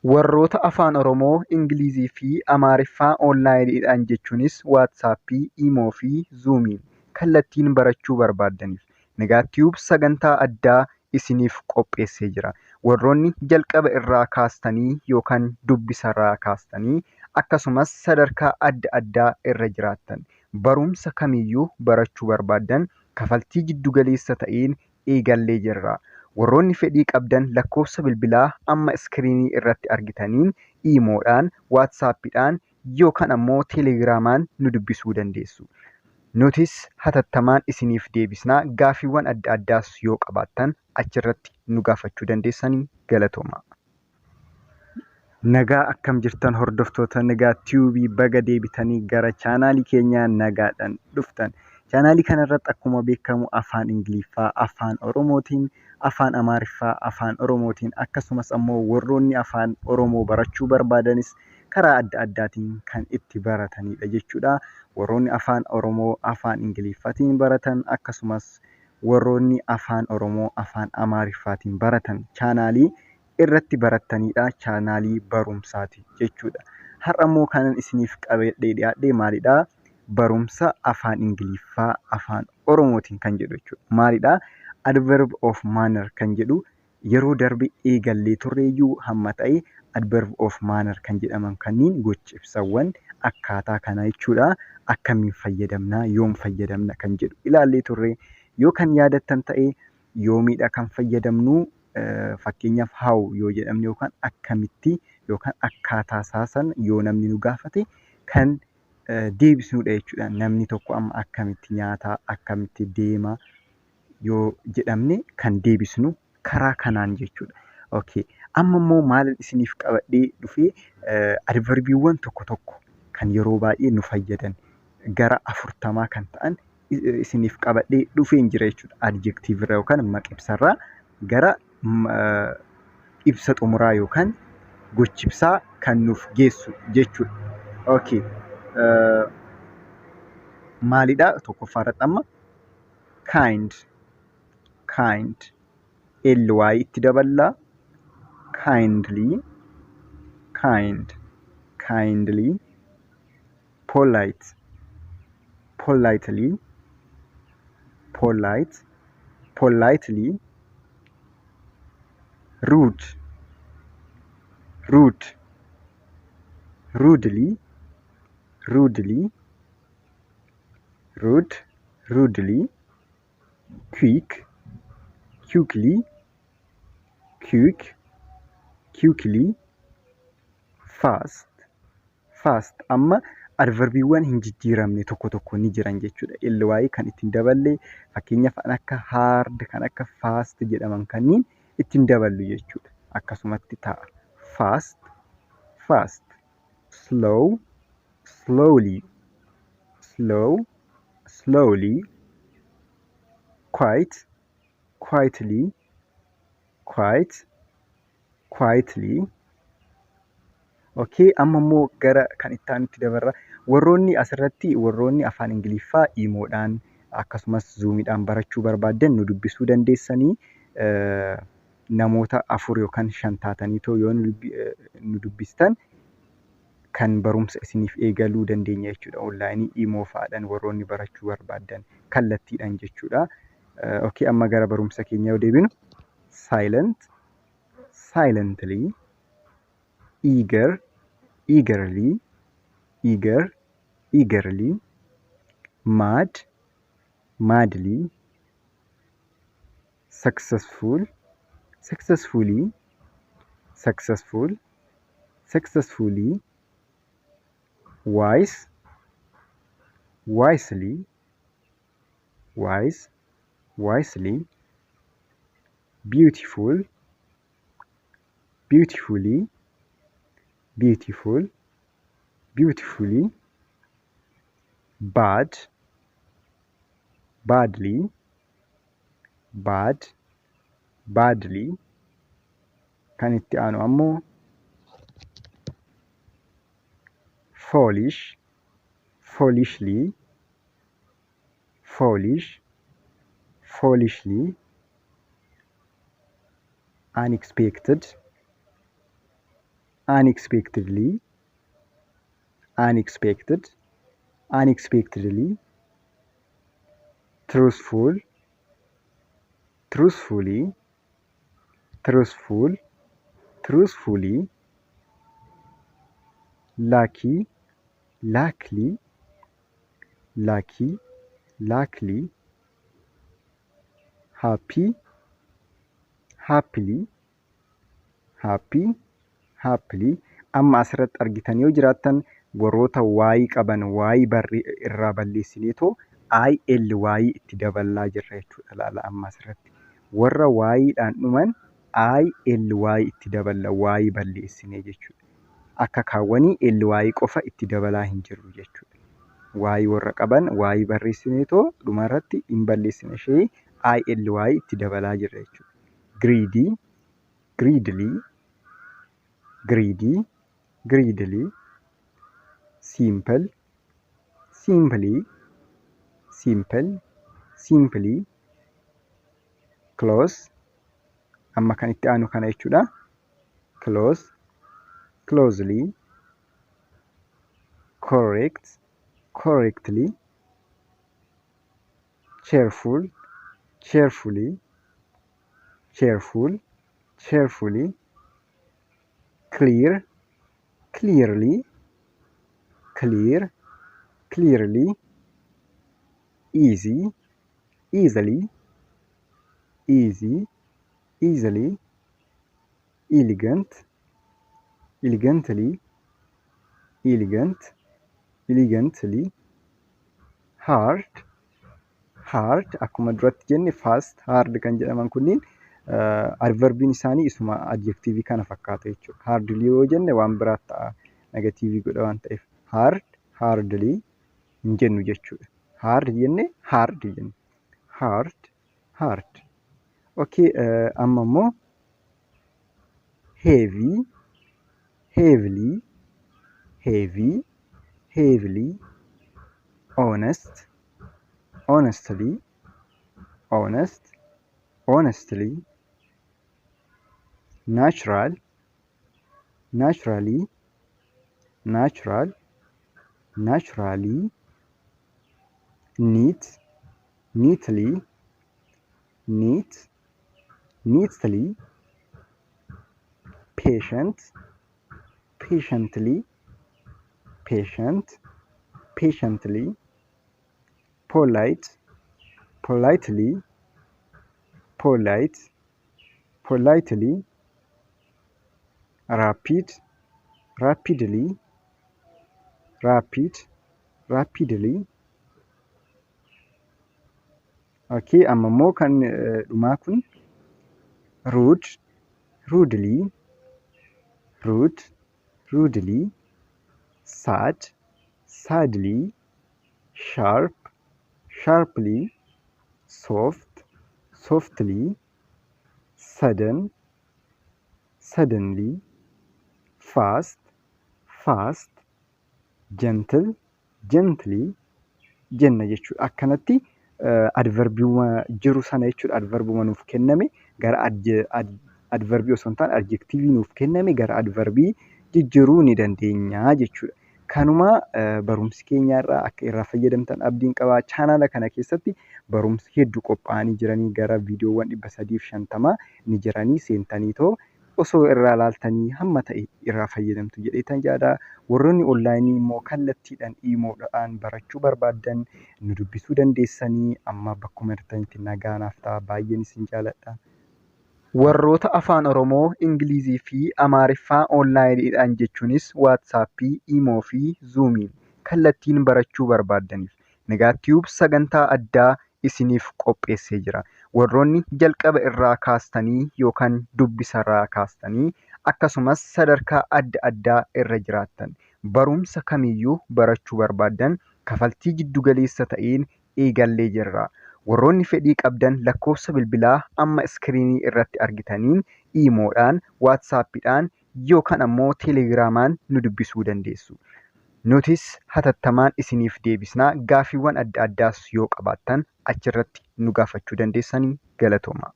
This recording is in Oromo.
Warroota Afaan Oromoo, Ingilizii fi Amaariffaa onlaayiniidhaan jechuunis Waatsaappii, Iimoo fi Zuumiin kallattiin barachuu barbaaddaniif Nagaa Tube sagantaa addaa isiniif qopheessee jira. Warroonni jalqaba irraa kaastanii yookaan dubbisarraa kaastanii akkasumas sadarkaa adda addaa irra jiraattan barumsa kamiyyuu barachuu barbaaddan kafaltii jiddugaleessa ta'een eegallee jirra. Warroonni fedhii qabdan lakkoofsa bilbilaa amma iskiriinii irratti argitaniin iimoodhaan, waatsaappiidhaan yookaan ammoo teelegiraamaan nu dubbisuu dandeessu. Nutis hatattamaan isiniif deebisnaa gaaffiiwwan adda addaas yoo qabaattan achirratti nu gaafachuu dandeessanii galatooma. Nagaa akkam jirtan hordoftoota Nagaa Tiyuubii baga deebitanii gara chaanaalii keenyaa nagaadhaan dhuftan. Chaanaalii kanarratti akkuma beekamu afaan Ingiliffaa, afaan Oromootiin, afaan Amaariffaa, afaan Oromootiin akkasumas ammoo warroonni afaan Oromoo barachuu barbaadanis karaa adda addaatiin kan itti baratanidha jechuudha. Warroonni afaan Oromoo afaan Ingiliffaatiin baratan akkasumas warroonni afaan Oromoo afaan Amaariffaatiin baratan chaanaalii irratti barattanidha. Chaanaalii barumsaati jechuudha. Har'a immoo kanan isiniif qabadhee dhiyaadhe maalidha? Barumsa afaan Ingiliffaa afaan Oromootiin kan jedhu jechuudha. Maalidha? Adverb of manner kan jedhu yeroo darbe eegallee turreeyyuu hamma ta'e adverb of manner kan jedhaman kanneen gochi ibsawwan akkaataa kanaa jechuudha. Akkamiin fayyadamna? Yoom fayyadamna? Kan jedhu ilaallee turre. Yoo kan yaadattan ta'e yoomiidha kan fayyadamnu fakkeenyaaf how yoo jedhamne yookaan akkamitti yookaan akkaataa isaa sana yoo namni nu gaafate kan deebisnudha jechuudha. Namni tokko amma akkamitti nyaata, akkamitti deema yoo jedhamne kan deebisnu karaa kanaan jechuudha. Okay. Amma immoo maalin isiniif qabadhee dhufee adverbiiwwan tokko tokko kan yeroo baay'ee nu fayyadan gara 40 kan ta'an isiniif qabadhee dhufeen jira jechuudha. Adjective irraa yookaan maqibsarraa gara ibsa xumuraa yookaan gochibsaa kan nuuf geessu jechuudha. Okay. Maalidha tokkoffaa irratti amma kind kind ly itti daballaa kindly kind kindly polite politely polite politely rude rude rudely rudely rude rudely quick quickly quick quickly fast fast. Amma adverbiiwwan hin jijjiiramne tokko tokko ni jiran jechuudha. ly kan ittiin daballe fakkeenyaaf kan akka hard kan akka fast jedhaman kanneen ittiin daballu jechuudha. Akkasumatti ta'a. Fast fast slow slowly slow slowly quiet quietly quiet quietly. Okay, amma immoo gara kan itti aanutti dabarra. Warroonni asirratti warroonni afaan Ingiliffaa iimoodhaan akkasumas zuumiidhaan barachuu barbaaddan nu dubbisuu dandeessanii namoota 4 yookaan 5 taatanii too yoo nu dubbistan kan barumsa isiniif eegaluu dandeenya jechuudha. Onlaayinii iimoo fa'aadhaan warroonni barachuu barbaaddan kallattiidhaan jechuudha. Okay, amma gara barumsa keenya yoo deebinu silent, silently, eager, eagerly, eager, eagerly, mad, madly, successful, successfully, successful, successfully, wise, wisely, wise, wisely, beautiful, beautifully, beautiful, beautifully, bad, badly, bad, badly. Kan itti aanu ammoo foolish, foolishly, foolish, foolishly, unexpected, Unexpectedly, unexpected, unexpectedly, truthful, truthfully, truthful, truthfully, lucky, luckily, lucky, luckily, happy, happily, happy, happily. Amma asirratti argitan yoo jiraattan, warroota Y qaban Y barree irraa balleessineetoo ILY itti daballaa jirra jechuudha. Ilaala, amma asirratti warra Y'dhaan dhuman ILY itti daballa, Y balleessinee jechuudha. Akka kaawwanii LY qofa itti dabalaa hin jirru jechuudha. Y warra qaban Y barreessineetoo dhumarratti hin balleessine, ishee ILY itti dabalaa jirra jechuudha. Greedy, greedily, greedy, greedily, simple, simply, simple, simply, close, amma kan itti aanu kana jechuudha. Close, closely, correct, correctly, cheerful, cheerfully, cheerful, cheerfully, clear, clearly, clear, clearly, easy, easily, easy, easily, elegant, elegantly, elegant, elegantly, hard, hard. Akkuma duratti jenne, fast, hard kan jedhaman kunniin adverbiin isaanii isuma adjectivii kana fakkaata jechuudha. Hardly yoo jenne waan biraatti ta'a, negatiivii godha waan ta'eef. Hard, hardly hin jennu jechuudha. Hard jenne, hard jenna. Hard, hard. Okay, amma immoo heavy, heavily, heavy, heavily, honest, honestly, honest, honestly, natural, naturally, natural, naturally, neat, neatly, neat, neatly, patient, patiently, patient, patiently, polite, politely, polite, politely, rapid, rapidly, rapid, rapidly. Okay, amma immoo kan dhumaa kun rude, rudely, rude, rudely, sad, sadly, sharp, sharply, soft, softly, sudden, suddenly, fast, fast, gentle, gently jenna jechuudha. Akkanatti adverbiiwwan jiru sana jechuudha. Adverbuma nuuf kenname gara adverbii osoo hin taane adjectivii nuuf kenname gara adverbii jijjiiruu ni dandeenya jechuudha. Kanuma barumsi keenya irraa akka irraa fayyadamtan abdiin qaba. Chaanaala kana keessatti barumsi hedduu qophaa'anii jiranii, gara viidiyoowwan 350 ni jiranii, seentanii too osoo irraa laaltanii hamma ta'e irraa fayyadamtu jedheetan yaada. Warroonni onlaayinii immoo kallattiidhaan iimoodhaan barachuu barbaaddan nu dubbisuu dandeessanii. Amma bakkuma jirtanitti nagaa naaf ta'a. Baay'een isin jaaladha. Warroota Afaan Oromoo, Ingilizii fi Amaariffaa onlaayiniidhaan jechuunis Waatsaappii, Iimoo fi Zuumiin kallattiin barachuu barbaaddaniif Nagaa Tube sagantaa addaa isiniif qopheessee jira. Warroonni jalqaba irraa kaastanii yookaan dubbisarraa kaastanii akkasumas sadarkaa adda addaa irra jiraattan barumsa kamiyyuu barachuu barbaaddan kafaltii jiddugaleessa ta'een eegallee jirra. Warroonni fedhii qabdan lakkoofsa bilbilaa amma iskiriinii irratti argitaniin iimoodhaan, waatsaappiidhaan yookaan ammoo teelegiraamaan nu dubbisuu dandeessu. Nutis hatattamaan isiniif deebisnaa. Gaaffiiwwan adda addaas yoo qabaattan achirratti nu gaafachuu dandeessanii. Galatooma.